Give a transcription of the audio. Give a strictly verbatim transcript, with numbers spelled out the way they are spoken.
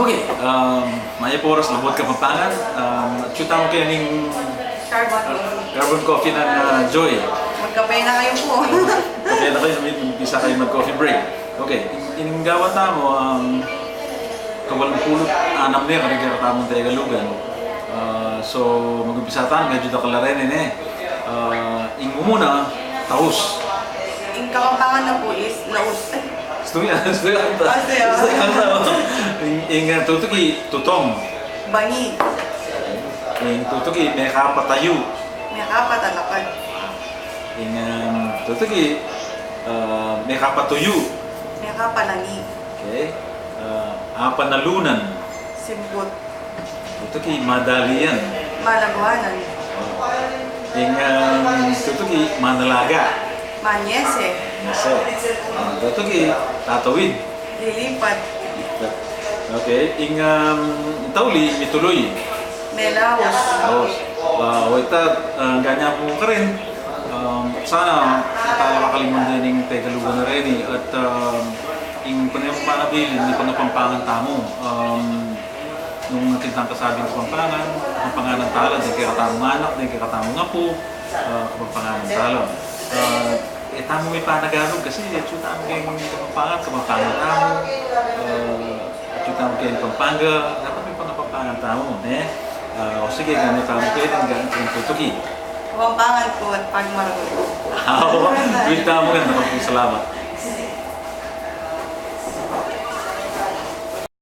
Okay, um, mayap a oras, Labuad Kapampangan. Um, atyu tamu keni king Carbon. Carbon Coffee nang, uh, Joy. Magkape na kayu pu. Kape na kayu, mag-, mag-umpisa kayu mag-coffee break. Okay, in, in gawan tamu, um, kawalumpulu't anam ne karing kekatamung Tegalugan. Uh, so, mag-umpisa tamu, medyu dakal la reni, ne. Uh, ing mumuna, taus. Ing Kapampangan na pu is laus. Ay. Gustu mu yan? Gustu mu yan? Ah, gustu mu yan? Gustu mu yan? Ing, ing, uh, tutuki, tutong. Bangi. Ing tutuki, mekapatayu. Mekapatalakad. Ing, um, tutuki, uh, mekapatuyu. Mekapalangi. Okay. Uh, apanalunan. Simbut. Tutuki, madalian. Malaguanan. Ing, um, tutuki, manalaga. Manyese. Manyese. Ing tutuki, tatawid. Lilipat. Okay. Ing, um, tauli, mituluy. Melaus. Melaus. Wa, o ita, uh, ganyan pu karin. Um, sana, ita, kakalingunan deng Tegalugan na reni. At, um, ing panayam, panabilin, ing pangapampangan tamu. Um, Nung atin tang kasabing Kapampangan, Kapampanganan tala, deng kekatamung anak, deng kekatamung apu, ah, Kapampanganan tala. Ah, e tamu mipanagalug kasi, atyu tamu keng Kapampangan, Kapampangan tamu, ah, atyu tamu keng Pampanga, dapat mipangapampangan tamu, ne? Ah, o sige, gana tamu keni, gana keng tutuki. Kapampangan ku at pagmaragul. Awa, duwit tamu, ganda kang salamat.